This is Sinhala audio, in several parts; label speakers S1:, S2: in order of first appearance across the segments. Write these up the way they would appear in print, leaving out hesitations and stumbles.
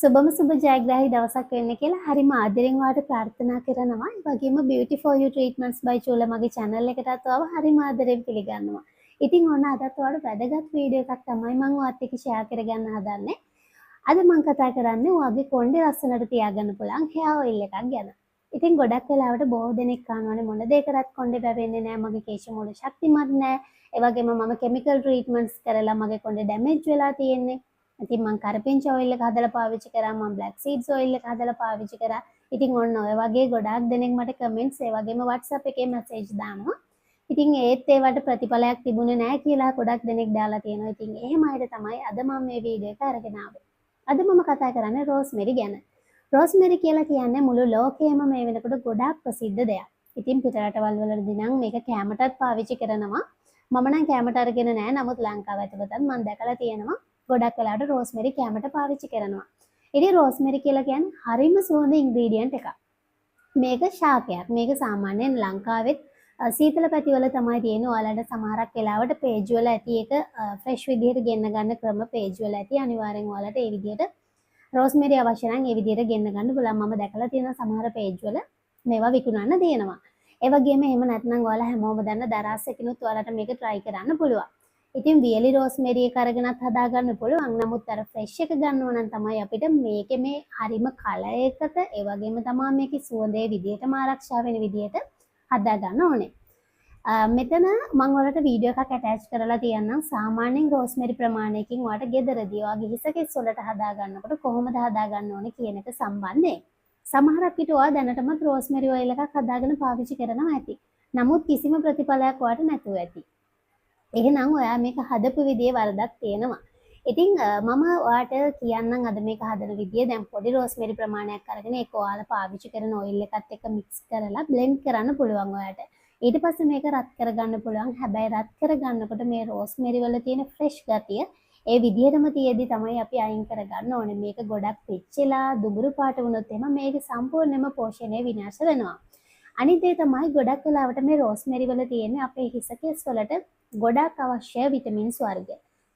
S1: සුබම සුබ ජයග්‍රාහී දවසක් වෙන්න කියලා හරිම ආදරෙන් ඔයාලට ප්‍රාර්ථනා කරනවා. ඒ වගේම Beauty for You Treatments by Chula මගේ channel එකටත් ඔයාව හරිම ආදරෙන් පිළිගන්නවා. ඉතින් ඔන්න අදත් ඔයාලට වැදගත් වීඩියෝ එකක් තමයි මම ඔයාත් එක්ක ෂෙයා කරගන්න හදන්නේ. අද මම කතා කරන්නේ ඔයාගේ කොණ්ඩේ ලස්සනට තියාගන්න පුළුවන් hair oil එකක් ගැන. ඉතින් ගොඩක් වෙලාවට බොහෝ දෙනෙක් අහනවානේ මොන දේ කරත් කොණ්ඩේ වැවෙන්නේ නෑ, මගේ කේශ මූල ශක්තිමත් නෑ, ඒ වගේම මම කෙමිකල් ට්‍රීට්මන්ට්ස් කරලා මගේ කොණ්ඩේ ඩැමේජ් වෙලා තියෙන්නේ. ඉතින් මං කරපිංච ඔයිල් එක හදලා පාවිච්චි කරා, මං බ්ලැක් සීඩ්ස් ඔයිල් එක හදලා පාවිච්චි කරා. ඉතින් ඔන්න ඔය වගේ ගොඩාක් දෙනෙක් මට කමෙන්ට්ස් ඒ වගේම WhatsApp එකේ මැසේජ් දානවා. ඉතින් ඒත් ඒවට ප්‍රතිඵලයක් තිබුණේ නෑ කියලා ගොඩක් දෙනෙක් දාලා තියෙනවා. ඉතින් එහෙම අයට තමයි අද මම මේ වීඩියෝ එක අරගෙන ආවේ. අද මම කතා කරන්නේ රෝස්මෙරි ගැන. රෝස්මෙරි කියලා කියන්නේ මුළු ලෝකයේම මේ වෙනකොට ගොඩාක් ප්‍රසිද්ධ දෙයක්. ඉතින් පිට රටවල් වලදී නම් මේක කෑමටත් පාවිච්චි කරනවා. මම නම් කෑමට අරගෙන නෑ. නමුත් ලංකාව ඇතුළතත් මම දැකලා තියෙනවා ගොඩක් වෙලාවට රෝස්මෙරි කෑමට පාවිච්චි කරනවා. ඉතින් රෝස්මෙරි කියලා කියන්නේ හරිම සුවඳ ඉන්ග්‍රීඩියන්ට් එකක්. මේක ශාකයක්. මේක සාමාන්‍යයෙන් ලංකාවෙත් සීතල පැතිවල තමයි තියෙන්නේ. ඔයාලට සමහරක් වෙලාවට පේජ් වල ඇති ඒක ෆ්‍රෙෂ් විදිහට ගෙන්න ගන්න ක්‍රම පේජ් වල ඇති. අනිවාර්යෙන් ඔයාලට ඒ විදිහට රෝස්මෙරි අවශ්‍ය නම් ඒ විදිහට ගෙන්න ගන්න පුළුවන්. මම දැකලා තියෙන සමහර පේජ් වල මේවා විකුණන්න තියෙනවා. ඒ වගේම එහෙම නැත්නම් ඔයාලා හැමෝම දන්න දරාස් එකකිනුත් ඔයාලට මේක try කරන්න පුළුවන්. ඉතින් වියලි රෝස්මෙරි එක අරගෙනත් හදාගන්න පුළුවන්. නමුත් අර ෆ්‍රෙෂ් එක ගන්නවා නම් තමයි අපිට මේකේ මේ හරිම කලර් එකට, ඒ වගේම තමයි මේකේ සුවඳේ විදිහටම ආරක්ෂා වෙන විදිහට හදාගන්න ඕනේ. මෙතන මම ඔයාලට වීඩියෝ එකක් ඇටච් කරලා තියන්නම්. සාමාන්‍යයෙන් රෝස්මෙරි ප්‍රමාණයකින් ඔයාලට ගෙදරදී ඔයාගේ හිස කෙස් වලට හදාගන්නකොට කොහොමද හදාගන්න ඕනේ කියන එක සම්බන්ධයෙන්. සමහරක් විට ඔයා දැනටමත් රෝස්මෙරි ඔයිල් එකක් හදාගෙන පාවිච්චි කරනවා ඇති. නමුත් කිසිම ප්‍රතිඵලයක් ඔයාට නැතුව ඇති. එහෙනම් ඔයා මේක හදපු විදියේ වරදක් තියෙනවා. ඉතින් මම ඔයාට කියන්නම් අද මේක හදන විදිය. දැන් පොඩි රෝස්මෙරි ප්‍රමාණයක් අරගෙන ඒක ඔයාලා පාවිච්චි කරන ඔයිල් එකත් එක්ක මික්ස් කරලා බ්ලෙන්ඩ් කරන්න පුළුවන් ඔයාට. ඊට පස්සේ මේක රත් කරගන්න පුළුවන්. හැබැයි රත් කරගන්නකොට මේ රෝස්මෙරි වල තියෙන ෆ්‍රෙෂ් ගතිය ඒ විදිහටම තියෙද්දි තමයි අපි අයින් කරගන්න ඕනේ. මේක ගොඩක් පිච්චිලා දුඹුරු පාට වුණොත් එහෙම මේක සම්පූර්ණයෙන්ම පෝෂණය විනාශ වෙනවා. අනිත් දේ තමයි ගොඩක් වෙලාවට මේ රෝස්මෙරි වල තියෙන අපේ හිස කෙස් වලට ගොඩාක් අවශ්‍ය විටමින්ස් වර්ග.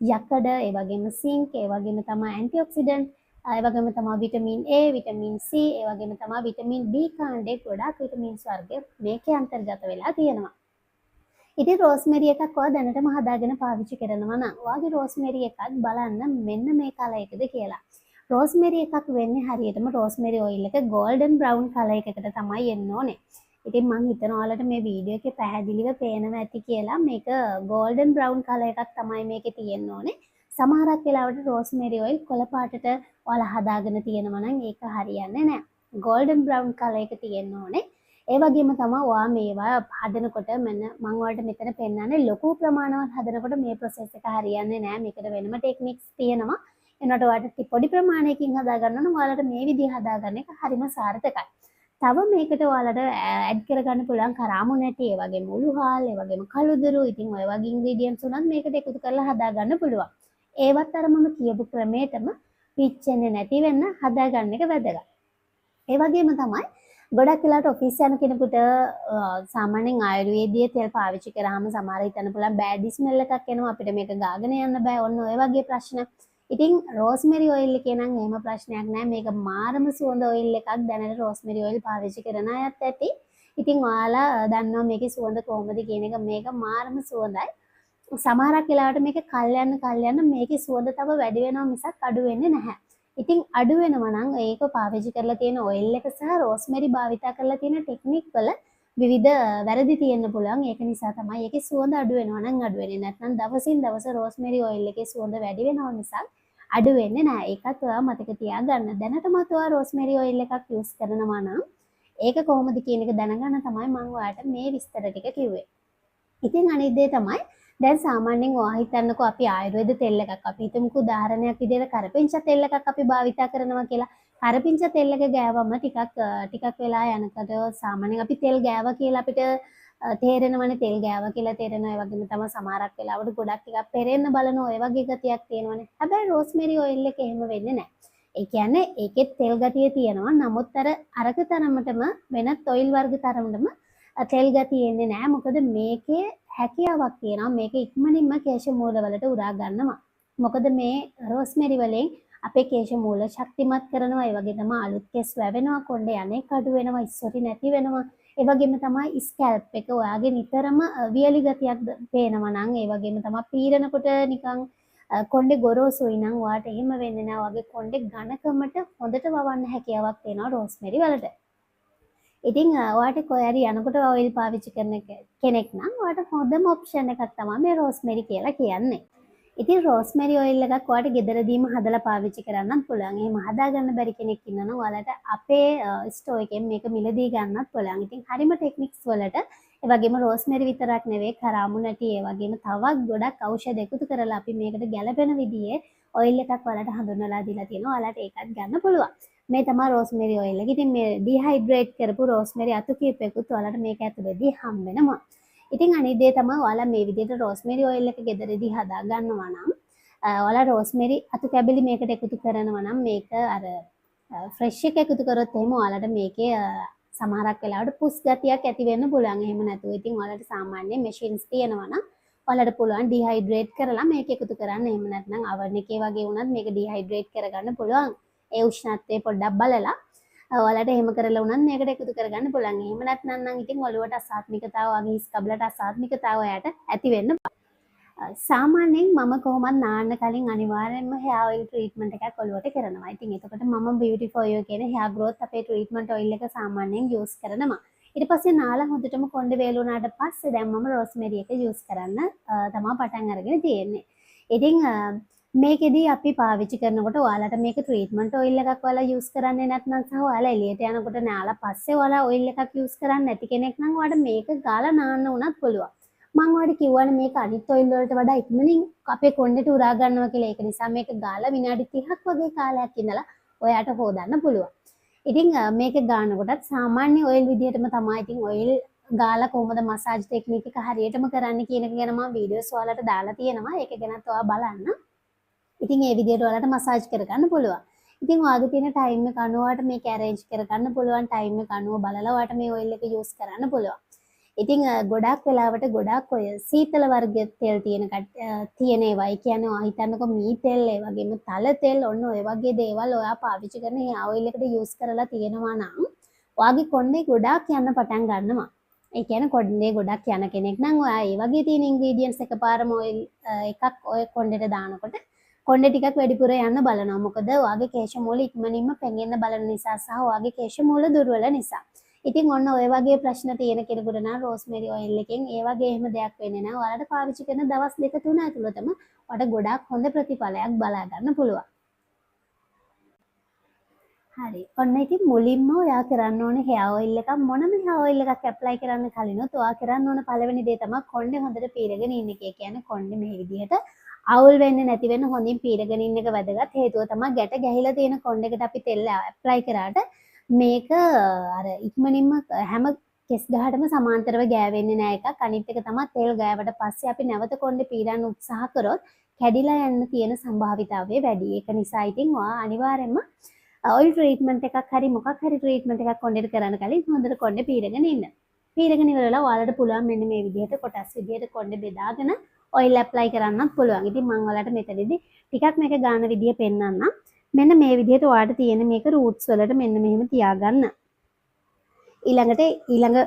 S1: යකඩ, ඒ වගේම සිංක්, ඒ වගේම තමයි ඇන්ටිඔක්සිඩන්ට්, ඒ වගේම තමයි විටමින් A, vitamin C, ඒ වගේම තමයි විටමින් B කාණ්ඩේ ගොඩාක් විටමින්ස් වර්ග මේකේ අන්තර්ගත වෙලා තියෙනවා. ඉතින් රෝස්මෙරි එකක් ඔයා දැනටම හදාගෙන පාවිච්චි කරනවා නම් ඔයාගේ රෝස්මෙරි එකත් බලන්න මෙන්න මේ කලර් එකද කියලා. රෝස්මෙරි එකක් වෙන්නේ හරියටම රෝස්මෙරි ඔයිල් එක ගෝල්ඩන් බ්‍රවුන් කලර් එකකට තමයි එන්න ඕනේ. ඉතින් මං හිතනවා ඔයාලට මේ වීඩියෝ එකේ පැහැදිලිව පේනවා ඇති කියලා. මේක ගෝල්ඩන් බ්‍රවුන් කලර් එකක් තමයි මේකේ තියෙන්න ඕනේ. සමහරක් වෙලාවට රෝස්මෙරි ඔයිල් කොළ පාටට ඔයාලා හදාගෙන තියෙනවා නම් ඒක හරියන්නේ නෑ. ගෝල්ඩන් බ්‍රවුන් කලර් එක තියෙන්න ඕනේ. ඒ වගේම තමයි ඔයා මේවා හදනකොට මෙන්න මං ඔයාලට මෙතන පෙන්නන්නේ ලොකු ප්‍රමාණවත් හදනකොට මේ ප්‍රොසෙස් එක හරියන්නේ නෑ. මේකට වෙනම ටෙක්නික්ස් තියෙනවා. එනකොට ඔයාලට පොඩි ප්‍රමාණයකින් හදාගන්න නම් ඔයාලට මේ විදිහ හදාගන්න එක හරිම සාර්ථකයි. තව මේකට ඔයාලට ඇඩ් කරගන්න පුළුවන් කරාමු නැටි, ඒ වගේම උළුහාල්, ඒ වගේම කළුදුරු. ඉතින් ඔය වගේ ඉන්ග්‍රීඩියන්ට්ස් උනත් මේකට එකතු කරලා හදාගන්න පුළුවන්. ඒවත් අර මම කියපු ක්‍රමයටම පිච්චෙන්නේ නැති වෙන්න හදාගන්න එක වැදගත්. ඒ වගේම තමයි ගොඩක් වෙලාවට ඔෆිස් යන කෙනෙකුට සාමාන්‍යයෙන් ආයුර්වේදීය තෙල් පාවිච්චි කරාම සමහර හිතන්න පුළුවන් බෑඩ් ස්මෙල් එකක් එනවා, අපිට මේක ගාගෙන යන්න බෑ, ඔන්න ඔය වගේ ප්‍රශ්න. ඉතින් රෝස්මෙරි ඔයිල් එකේ නම් එහෙම ප්‍රශ්නයක් නෑ. මේක මාරම සුවඳ ඔයිල් එකක්. දැනට රෝස්මෙරි ඔයිල් පාවිච්චි කරන අයත් ඇති. ඉතින් ඔයාලා දන්නවා මේකේ සුවඳ කොහොමද කියන එක. මේක මාරම සුවඳයි. සමහරක් වෙලාවට මේක කල් යන්න කල් යන්න මේකේ සුවඳ තව වැඩි වෙනවා මිසක් අඩු වෙන්නේ නැහැ. ඉතින් අඩු වෙනවා නම් ඒක පාවිච්චි කරලා තියෙන ඔයිල් එක සහ රෝස්මෙරි භාවිතා කරලා තියෙන ටෙක්නික් වල විවිධ වැරදි තියෙන්න පුළුවන්. ඒක නිසා තමයි ඒකේ සුවඳ අඩු වෙනවා නම් අඩු වෙන්නේ. නැත්නම් දවසින් දවස රෝස්මෙරි ඔයිල් එකේ සුවඳ වැඩි වෙනවා මිසක් අඩු වෙන්නේ නෑ. ඒකත් ඔයා මතක තියාගන්න. දැනටමත් ඔයා රෝස්මෙරි ඔයිල් එකක් යූස් කරනවා නම් ඒක කොහොමද කියන එක දැනගන්න තමයි මම ඔයාලට මේ විස්තර ටික කිව්වේ. ඉතින් අනිත් දේ තමයි දැන් සාමාන්‍යයෙන් ඔයා හිතන්නකෝ අපි ආයුර්වේද තෙල් එකක් අපි හිතමුකෝ උදාහරණයක් විදිහට කරපිංච තෙල් එකක් අපි භාවිතා කරනවා කියලා. කරපිංච තෙල් එක ගෑවම ටිකක් වෙලා යනකොට සාමාන්‍යයෙන් අපි තෙල් ගෑවා කියලා අපිට තේරෙනවනේ, තෙල් ගෑවා කියලා තේරෙනවා. ඒ වගේම තමයි සමහරක් වෙලාවට ගොඩක් ටිකක් පෙරෙන්න බලන ඔය වගේ ගතියක් තියෙනවනේ. හැබැයි රෝස්මෙරි ඔයිල් එක එහෙම වෙන්නේ නැහැ. ඒ කියන්නේ ඒකෙත් තෙල් ගතිය තියෙනවා. නමුත් අර අරක තරමටම වෙනත් ඔයිල් වර්ග තරමටම තෙල් ගතිය එන්නේ නැහැ. මොකද මේකේ හැකියාවක් තියෙනවා මේක ඉක්මනින්ම කේශ මූලවලට උරා ගන්නවා. මොකද මේ රෝස්මෙරි වලින් අපේ කේශ මූල ශක්තිමත් කරනවා. ඒ වගේ තමයි අලුත් කෙස් වැවෙනවා, කොණ්ඩේ අනේක අඩු වෙනවා, ඉස්සොරි නැති වෙනවා. ඒ වගේම තමයි ස්කැල්ප් එක ඔයාගේ නිතරම වියලි ගතියක් පේනවා නම්, ඒ වගේම තමයි පීරනකොට නිකන් කොණ්ඩේ ගොරෝසුයි නම් ඔයාට එහෙම වෙන්නේ නැහැ. ඔයාගේ කොණ්ඩේ ඝනකමට හොඳට වවන්න හැකියාවක් තියෙනවා රෝස්මෙරි වලට. ඉතින් ඔයාට කොහේ හරි යනකොට ඔයිල් පාවිච්චි කරන කෙනෙක් නම් ඔයාට හොඳම ඔප්ෂන් එකක් තමයි මේ රෝස්මෙරි කියලා කියන්නේ. ඉතින් රෝස්මෙරි ඔයිල් එකක් ඔයාට ගෙදරදීම හදලා පාවිච්චි කරන්නත් පුළුවන්. එහෙම හදාගන්න බැරි කෙනෙක් ඉන්නවා නම් ඔයාලට අපේ ස්ටෝර් එකෙන් මේක මිලදී ගන්නත් පුළුවන්. ඉතින් හරිම ටෙක්නික්ස් වලට ඒ වගේම රෝස්මෙරි විතරක් නෙවෙයි, කරාමු නැටි, ඒ වගේම තවත් ගොඩක් ඖෂධ එකතු කරලා අපි මේකට ගැළපෙන විදිහේ ඔයිල් එකක් ඔයාලට හඳුන්වලා දීලා තියෙනවා. ඔයාලට ඒකත් ගන්න පුළුවන්. මේ තමයි රෝස්මෙරි ඔයිල් එක. ඉතින් මේ ඩිහයිඩ්‍රේට් කරපු රෝස්මෙරි අතු කීපයකුත් ඔයාලට මේක ඇතුළේදී හම් වෙනවා. ඉතින් අනිත් දේ තමයි ඔයාලා මේ විදිහට රෝස්මෙරි ඔයිල් එක ගෙදරදී හදා ගන්නවා නම්, ඔයාලා රෝස්මෙරි අතු කැබලි මේකට එකතු කරනවා නම්, මේක අර ෆ්‍රෙෂ් එක එකතු කරොත් එහෙම ඔයාලට මේකේ සමහරක් වෙලාවට පුස් ගතියක් ඇති වෙන්න පුළුවන්. එහෙම නැතුව ඉතින් ඔයාලට සාමාන්‍ය මැෂින්ස් තියෙනවා නම් ඔයාලට පුළුවන් ඩිහයිඩ්‍රේට් කරලා මේක එකතු කරන්න. එහෙම නැත්නම් අවන් එකේ වගේ වුණත් මේක ඩිහයිඩ්‍රේට් කරගන්න පුළුවන්. ඒ උෂ්ණත්වය පොඩ්ඩක් බලලා ඔයාලට එහෙම කරලා වුණත් මේකට එකතු කරගන්න පුළුවන්. එහෙම නැත්නම් නම් ඉතින් ඔළුවට අසාත්මිකතාව වගේ හිස් කබලට අසාත්මිකතාව ඔයාට ඇති වෙන්න. සාමාන්‍යයෙන් මම කොහොමත් නාන්න කලින් අනිවාර්යයෙන්ම හෙයාර් ඔයිල් ට්‍රීට්මන්ට් එකක් ඔළුවට කරනවා. ඉතින් එතකොට මම බියුටි ෆෝ you කියන හෙයාර් ග්‍රෝත් අපේ ට්‍රීට්මන්ට් ඔයිල් එක සාමාන්‍යයෙන් යූස් කරනවා. ඊට පස්සේ නාලා හොඳටම කොණ්ඩේ වේලුණාට පස්සේ දැන් මම රෝස්මෙරි එක යූස් කරන්න තමා පටන් අරගෙන තියෙන්නේ. ඉතින් මේකෙදි අපි පාවිච්චි කරනකොට ඔයාලට මේක ට්‍රීට්මන්ට් ඔයිල් එකක් ඔයාලා යූස් කරන්නේ නැත්නම් සහ ඔයාලා එළියට යනකොට නාලා පස්සේ ඔයාලා ඔයිල් එකක් යූස් කරන්නේ නැති කෙනෙක් නම් ඔයාලට මේක ගාලා නාන්න උනත් පුළුවන්. මං ඔයාලට කිව්වනේ මේක අනිත් ඔයිල් වලට වඩා ඉක්මනින් අපේ කොණ්ඩේට උරා ගන්නවා කියලා. ඒක නිසා මේක ගාලා විනාඩි 30ක් වගේ කාලයක් ඉඳලා ඔයාට හොදන්න පුළුවන්. ඉතින් මේක ගානකොටත් සාමාන්‍ය ඔයිල් විදිහටම තමයි. ඉතින් ඔයිල් ගාලා කොහොමද මසාජ් ටෙක්නික් එක හරියටම කරන්න කියන එක ගැන මම වීඩියෝස් ඔයාලට දාලා තියෙනවා. ඒක ගැනත් ඔයා බලන්න. ඉතින් ඒ විදිහට ඔයාලට මසාජ් කරගන්න පුළුවන්. ඉතින් ඔයාගේ තියෙන ටයිම් එක අනුව ඔයාලට මේක ඇරේන්ජ් කරගන්න පුළුවන්. ටයිම් එක අනුව බලලා ඔයාලට මේ ඔයිල් එක යූස් කරන්න පුළුවන්. ඉතින් ගොඩාක් වෙලාවට ගොඩාක් ඔය සීතල වර්ග තෙල් තියෙන ඒවා. ඒ කියන්නේ ඔයා හිතන්නකෝ මී තෙල්, ඒ වගේම තල තෙල්, ඔන්න ඔය වගේ දේවල් ඔයා පාවිච්චි කරන හෙයාර් ඔයිල් එකට යූස් කරලා තියෙනවා නම් ඔයාගේ කොණ්ඩේ ගොඩාක් යන්න පටන් ගන්නවා. ඒ කියන්නේ කොණ්ඩේ ගොඩක් යන කෙනෙක් නම් ඔයා ඒ වගේ තියෙන ඉන්ග්‍රීඩියන්ට්ස් එකපාරම ඔයිල් එකක් ඔය කොණ්ඩේට දානකොට කොණ්ඩේ ටිකක් වැඩිපුර යන්න බලනවා. මොකද ඔයාගේ කේශ මූල ඉක්මනින්ම පෙඟෙන්න බලන නිසා සහ ඔයාගේ කේශ මූල දුර්වල නිසා. ඉතින් ඔන්න ඔය වගේ ප්‍රශ්න තියෙන කෙනෙකුට නම් රෝස්මෙරි ඔයිල් එකෙන් ඒ වගේ එහෙම දෙයක් වෙන්නේ නැහැ. ඔයාලට පාවිච්චි කරන දවස් දෙක තුන ඇතුළතම ඔයාලට ගොඩාක් හොඳ ප්‍රතිඵලයක් බලා ගන්න පුළුවන්. හරි. ඔන්න ඉතින් මුලින්ම ඔයා කරන්න ඕනේ හෙයාර් ඔයිල් එකක්, මොනම හෙයාර් ඔයිල් එකක් ඇප්ලයි කරන්න කලිනුත් ඔයා කරන්න ඕන පළවෙනි දේ තමයි කොණ්ඩේ හොඳට පීරගෙන ඉන්න එක. ඒ කියන්නේ කොණ්ඩේ මේ විදිහට අවුල් වෙන්නේ නැති වෙන හොඳින් පීරගෙන ඉන්න එක වැදගත්. හේතුව තමයි ගැට ගැහිලා තියෙන කොණ්ඩේකට අපි තෙල් ඇප්ලයි කරාට මේක අර ඉක්මනින්ම හැම කෙස් ගහටම සමාන්තරව ගෑවෙන්නේ නෑ එකක්. අනිත් එක තමයි තෙල් ගෑවට පස්සේ අපි නැවත කොණ්ඩේ පීරන්න උත්සාහ කරොත් කැඩිලා යන්න තියෙන සම්භාවිතාවය වැඩි. ඒක නිසා ඉතින් ඔයා අනිවාර්යයෙන්ම ඔයිල් ට්‍රීට්මන්ට් එකක් හරි මොකක් හරි ට්‍රීට්මන්ට් එකක් කොණ්ඩේට කරන්න කලින් හොඳට කොණ්ඩේ පීරගෙන ඉන්න. පීරගෙන ඉවරලා ඔයාලට පුළුවන් මෙන්න මේ විදිහට කොටස් විදිහට කොණ්ඩේ බෙදාගෙන ඔයිල් ඇප්ලයි කරන්නත් පුළුවන්. ඉතින් මම ඔයාලට මෙතනදී ටිකක් මේක ගාන විදිය පෙන්නන්නම්. මෙන්න මේ විදිහට ඔයාලට තියෙන මේක රූට්ස් වලට මෙන්න මෙහෙම තියාගන්න. ඊළඟට ඊළඟ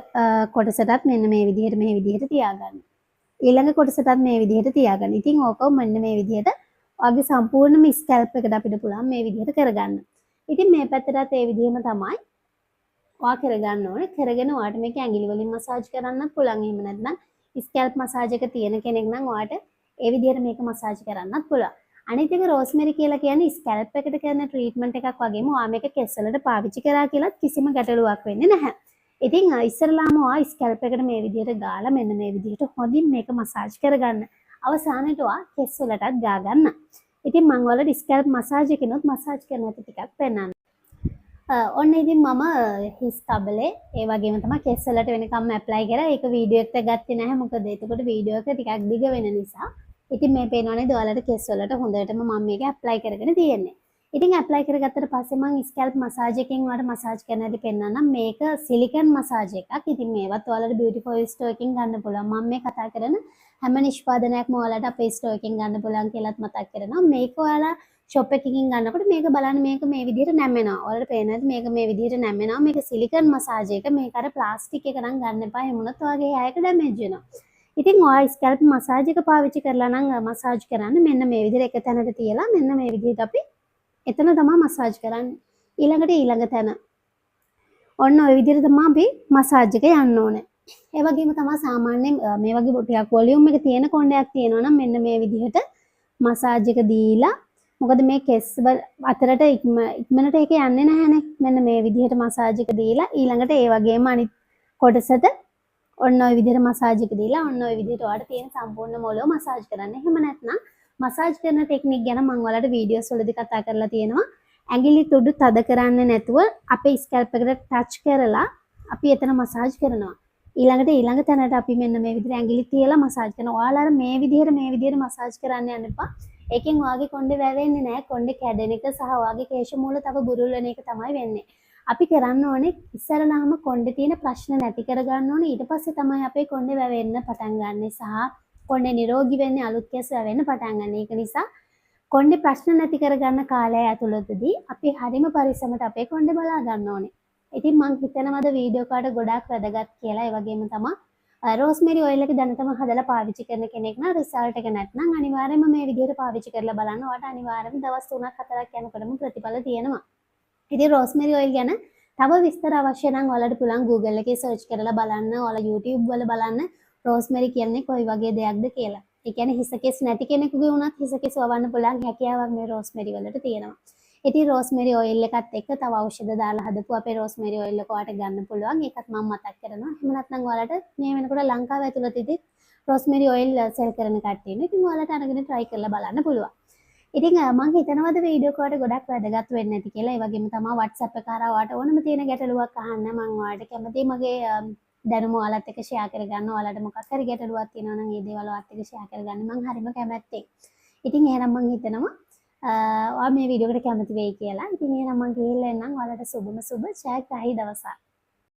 S1: කොටසටත් මෙන්න මේ විදිහට මේ විදිහට තියාගන්න. ඊළඟ කොටසටත් මේ විදිහට තියාගන්න. ඉතින් ඕක මෙන්න මේ විදිහට ඔයාගේ සම්පූර්ණම ස්කැල්ප් එකට අපිට පුළුවන් මේ විදිහට කරගන්න. ඉතින් මේ පැත්තටත් ඒ විදිහම තමයි ඔයා කරගන්න ඕනේ. කරගෙන ඔයාට මේක ඇඟිලි වලින් මසාජ් කරන්නත් පුළුවන්. එහෙම නැත්නම් ස්කැල්ප් මසාජ් එක තියෙන කෙනෙක් නම් ඔයාට ඒ විදිහට මේක මසාජ් කරන්නත් පුළුවන්. අනිත් එක රෝස්මෙරි කියලා කියන්නේ ස්කැල්ප් එකට කරන ට්‍රීට්මන්ට් එකක් වගේම ඔයා මේක කෙස් වලට පාවිච්චි කරා කියලත් කිසිම ගැටලුවක් වෙන්නේ නැහැ. ඉතින් ඉස්සරලාම ඔයා ස්කැල්ප් එකට මේ විදිහට ගාලා මෙන්න මේ විදිහට හොඳින් මේක මසාජ් කරගන්න. අවසානයේට ඔයා කෙස් වලටත් ගා ගන්න. ඉතින් මං ඔයාලට ස්කැල්ප් මසාජ් එකනොත් මසාජ් කරන හැටි ටිකක් පෙන්නන්නම්. ඔන්න ඉතින් මම හිස් කබලේ ඒ වගේම තමයි කෙස් වලට වෙනකම්ම ඇප්ලයි කරා. ඒක වීඩියෝ එකට ගත්තේ නැහැ. මොකද එතකොට වීඩියෝ එක ටිකක් දිග වෙන නිසා. ඉතින් මේ පේනව නේද ඔයාලට කෙස් වලට හොඳටම මම මේක ඇප්ලයි කරගෙන තියෙන්නේ. ඉතින් ඇප්ලයි කරගත්තට පස්සේ මං ස්කැල්ප් මසාජ් එකෙන් ඔයාලට මසාජ් කරන හැටි පෙන්නන්නම්. මේක සිලිකන් මසාජ් එකක්. ඉතින් මේවත් ඔයාලට බියුටි ෆෝ you store එකෙන් ගන්න පුළුවන්. මම මේ කතා කරන හැම නිෂ්පාදනයක්ම ඔයාලට අපේ ස්ටෝර් එකෙන් ගන්න පුළුවන් කියලාත් මතක් කරනවා. මේක ඔයාලා ෂොප් එකකින් ගන්නකොට මේක බලන්න මේක මේ විදිහට නැමෙනවා. ඔයාලට පේනවද මේක මේ විදිහට නැමෙනවා. මේක සිලිකන් මසාජ් එක. මේක අර ප්ලාස්ටික් එක නම් ගන්න එපා. එහෙම වුණොත් ඔයාගේ hair එක ඩැමේජ් වෙනවා. ඉතින් ඔයා ස්කැල්ප් මසාජ් එක පාවිච්චි කරලා නම් මසාජ් කරන්න මෙන්න මේ විදිහට එක තැනට තියලා මෙන්න මේ විදිහට අපි එතන තමයි මසාජ් කරන්නේ. ඊළඟට ඊළඟ තැන. ඔන්න ඔය විදිහට තමයි අපි මසාජ් එක යන්න ඕනේ. ඒ වගේම තමයි සාමාන්‍යයෙන් මේ වගේ ටිකක් වොලියුම් එක තියෙන කොණ්ඩයක් තියෙනවා නම් මෙන්න මේ විදිහට මසාජ් එක දීලා, මොකද මේ කෙස් අතරට ඉක්මනට ඒක යන්නේ නැහැනේ. මෙන්න මේ විදිහට මසාජ් එක දීලා ඊළඟට ඒ වගේම අනිත් කොටසට ඔන්න ඔය විදිහට මසාජ් එක දීලා ඔන්න ඔය විදිහට ඔයාලට තියෙන සම්පූර්ණ මොළව මසාජ් කරන්න. එහෙම නැත්නම් මසාජ් කරන ටෙක්නික් ගැන මම ඔයාලට වීඩියෝස් වලදී කතා කරලා තියෙනවා. ඇඟිලි තුඩු තද කරන්නේ නැතුව අපේ ස්කැල්ප් එකට ටච් කරලා අපි එතන මසාජ් කරනවා. ඊළඟට ඊළඟ තැනට අපි මෙන්න මේ විදිහට ඇඟිලි තියලා මසාජ් කරනවා. ඔයාලා අර මේ විදිහට මේ විදිහට මසාජ් කරන්න යන්න එපා. ඒකෙන් ඔයාගේ කොණ්ඩේ වැවෙන්නේ නෑ. කොණ්ඩේ කැඩෙන එක සහ ඔයාගේ කේශ මූල තව බුරුල් වෙන එක තමයි වෙන්නේ. අපි කරන්න ඕනේ ඉස්සරලාම කොණ්ඩේ තියෙන ප්‍රශ්න නැති කරගන්න ඕනේ. ඊට පස්සේ තමයි අපේ කොණ්ඩේ වැවෙන්න පටන් ගන්නෙ සහ කොණ්ඩේ නිරෝගී වෙන්නේ, අලුත් කෙස් වැවෙන්න පටන් ගන්න. ඒක නිසා කොණ්ඩේ ප්‍රශ්න නැති කරගන්න කාලය ඇතුළතදී අපි හරිම පරිස්සමට අපේ කොණ්ඩේ බලා ගන්න ඕනේ. ඉතින් මං හිතනවාද වීඩියෝ කාට ගොඩාක් වැදගත් කියලා. ඒ වගේම තමා රෝස්මෙරි ඔයිල් එක දැනටම හදලා පාවිච්චි කරන කෙනෙක් නම් රිසල්ට් එක නැත්නම් අනිවාර්යයෙන්ම මේ විදිහට පාවිච්චි කරලා බලන්න. ඔයාලට අනිවාර්යයෙන්ම දවස් 3ක් 4ක් යනකොටම ප්‍රතිඵල තියෙනවා. ඉතින් රෝස්මෙරි ඔයිල් ගැන තව විස්තර අවශ්‍ය නම් ඔයාලට පුළුවන් Google එකේ සර්ච් කරලා බලන්න. ඔයාලා YouTube වල බලන්න රෝස්මෙරි කියන්නේ කොයි වගේ දෙයක්ද කියලා. ඒ කියන්නේ හිසකෙස් නැති කෙනෙකුගේ වුණත් හිසකෙස් වවන්න පුළුවන් හැකියාවක් මේ රෝස්මෙරි වලට තියෙනවා. ඉතින් රෝස්මෙරි ඔයිල් එකත් එක්ක තව ඖෂධ දාලා හදපු අපේ රෝස්මෙරි ඔයිල් එක ඔයාලට ගන්න පුළුවන්. ඒකත් මම මතක් කරනවා. එහෙම නැත්නම් ඔයාලට මේ වෙනකොට ලංකාව ඇතුළතදී රෝස්මෙරි ඔයිල් සෙල් කරන කට්ටිය ඉන්නවා. ඉතින් ඔයාලට අරගෙන try කරලා බලන්න පුළුවන්. ඉතින් මං හිතනවාද වීඩියෝ එක ඔයාලට ගොඩක් වැදගත් වෙන්න ඇති කියලා. ඒ වගේම තමයි WhatsApp එක හරහා ඔයාලට ඕනම තියෙන ගැටලුවක් අහන්න මං ඔයාලට කැමතියි මගේ දැනුම ඔයාලත් එක්ක ෂෙයා කරගන්න. ඔයාලට මොකක් හරි ගැටලුවක් තියෙනවා නම් ඒ දේවල් ඔයාලත් එක්ක ෂෙයා කරගන්න මං හරිම කැමැත්තෙන්. ඉතින් එහෙනම් මං හිතනවා ඔයා මේ වීඩියෝ එකට කැමති වෙයි කියලා. ඉතින් එහෙනම් මං ගිහිල්ලා එන්නම්. ඔයාලට සුබම සුබ ජයග්‍රාහී දවසක්.